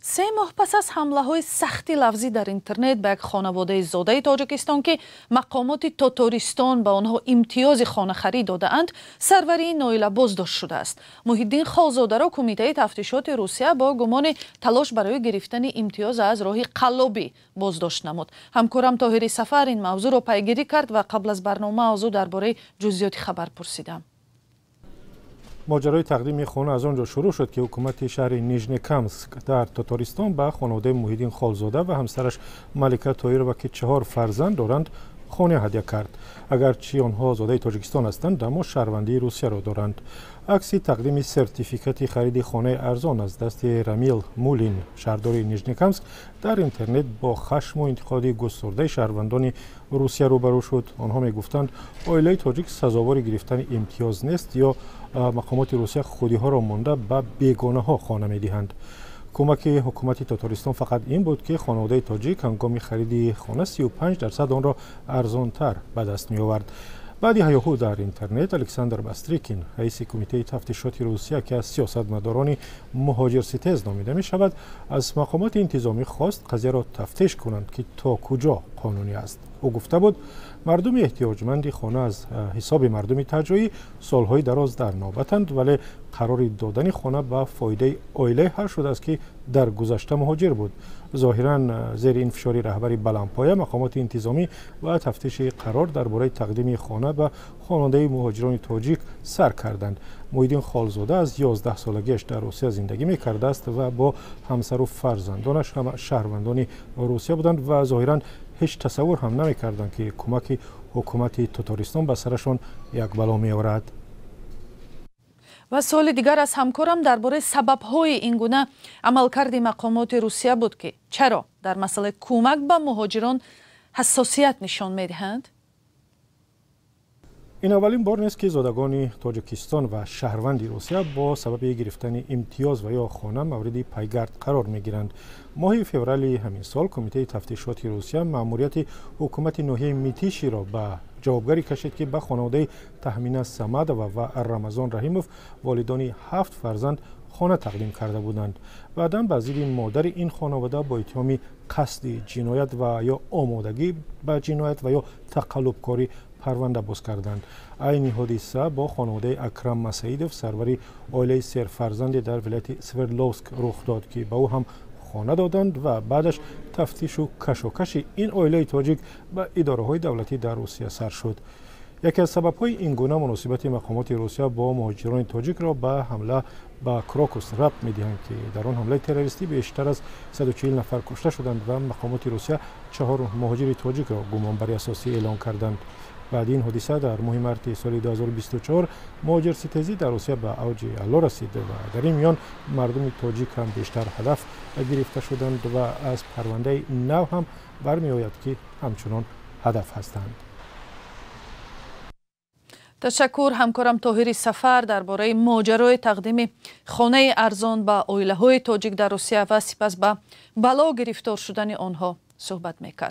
3 моҳ пас аз ҳамлаҳои сахти лафзӣ дар интернет ба як хонаводаи зодаи Тоҷикистон, ки мақомоти Тотористон ба онҳо имтиёзи хонахарӣ додаанд, сарвари ин оила боздошт шудааст. Муҳиддин Холзодаро Кумитаи тафтишоти Русия бо гумони талош барои гирифтани имтиёз аз роҳи қаллобӣ боздошт намуд. Ҳамкорам Тоҳири Сафар ин мавзӯъро пайгирӣ кард ва қабл аз барнома аз ӯ дар бораи ҷузъиёти хабар пурсидам. Моҷарои тақдими хона аз он ҷо шурӯъ шуд, ки ҳукумати шаҳри Нижнекамск дар Тотористон ба хонаводаи Муҳиддин Холзода ва ҳамсараш Малика Тоирова, ки чаҳор фарзанд доранд, хона ҳадя кард. Агарчи онҳо зодаи Тоҷикистон ҳастанд, аммо шаҳрвандии Русияро доранд. Акси тақдими сертификати хариди хонаи арзон аз дасти Рамил Мулин, шаҳрдори Нижнекамск, дар интернет бо хашму интиқоди густурдаи шаҳрвандони Русия рӯбарӯ шуд. Онҳо мегуфтанд, оилаи тоҷик сазовори гирифтани имтиёз нест ё мақомоти Русия худиҳоро монда, ба бегонаҳо хона медиҳанд. Кӯмаки ҳукумати Тотористон фақат ин буд, ки хонаводаи тоҷик ҳангоми хариди хона 35% онро арзонтар ба даст меовард. Баъди ҳаёҳу дар интернет Александр Бастрикин, раиси Кумитаи тафтишоти Русия, ки аз сиёсатмадорони муҳоҷирситез номида мешавад, аз мақомоти интизомӣ хост, қазияро тафтиш кунанд, ки то куҷо қонунӣ аст. Ӯ гуфта буд, мардуми эҳтиёҷманди хона аз ҳисоби мардуми таҷоӣ солҳои дароз дар навбатанд, вале қарори додани хона ба фоидаи оилае ҳал шудааст, ки дар гузашта муҳоҷир буд. Зоҳиран, зери ин фишори раҳбари баландпоя мақомоти интизомӣ ва тафтиши қарор дар бораи тақдими хона ба хонаводаи муҳоҷирони тоҷик сар карданд. Муҳиддин Холзода аз 11 солагиаш дар Русия зиндагӣ мекардааст ва бо ҳамсару фарзандонаш ҳама шаҳрвандони Русия буданд ва зоҳиран ҳеҷ тасаввур ҳам намекарданд, ки кӯмаки ҳукумати Тотористон ба сарашон як бало меорад. Ва суоли дигар аз ҳамкорам дар бораи сабабҳои ин гуна амалкарди мақомоти Русия буд, ки чаро дар масъалаи кӯмак ба муҳоҷирон ҳассосият нишон медиҳанд. Ин аввалин бор нест, ки зодагони Тоҷикистон ва шаҳрванди Русия бо сабаби гирифтани имтиёз ва ё хона мавриди пайгард қарор мегиранд. Моҳи феврали ҳамин сол Кумитаи тафтишоти Русия маъмурияти ҳукумати ноҳияи Митиширо ба ҷавобгарӣ кашид, ки ба хонаводаи Таҳмина Самадова ва Рамазон Раҳимов, волидони ҳафт фарзанд, хона тақдим карда буданд. Баъдан ба зидди модари ин хонавода бо иттиҳоми қасди ҷиноят ва ё омодагӣ ба ҷиноят ва ё тақаллубкорӣ парванда боз карданд. Айни ҳодиса бо хонаводаи Акрам Масаидов, сарвари оилаи серфарзанде дар вилояти Свердловск, рух дод, ки ба ӯ ҳам хона доданд ва баъдаш тафтишу кашокаши ин оилаи тоҷик ба идораҳои давлатӣ дар Русия сар шуд. Яке аз сабабҳои ин гуна муносибати мақомоти Русия бо муҳоҷирони тоҷикро ба ҳамла ба Крокус рабт медиҳанд, ки дар он ҳамлаи террористӣ бештар аз 140 нафар кушта шуданд ва мақомоти Русия чаҳор муҳоҷири тоҷикро гумонбари асосӣ эълон карданд. Баъди ин ҳодиса дар моҳи марти соли 2024 муҳоҷирситезӣ дар Русия ба авҷи аъло расид ва дар ин миён мардуми тоҷик ҳам бештар ҳадаф гирифта шуданд ва аз парвандаи нав ҳам бармеояд, ки ҳамчунон ҳадаф ҳастанд. Ташаккур. Ҳамкорам Тоҳири Сафар дар бораи моҷарои тақдими хонаи арзон ба оилаҳои тоҷик дар Русия ва сипас ба бало гирифтор шудани онҳо суҳбат мекард.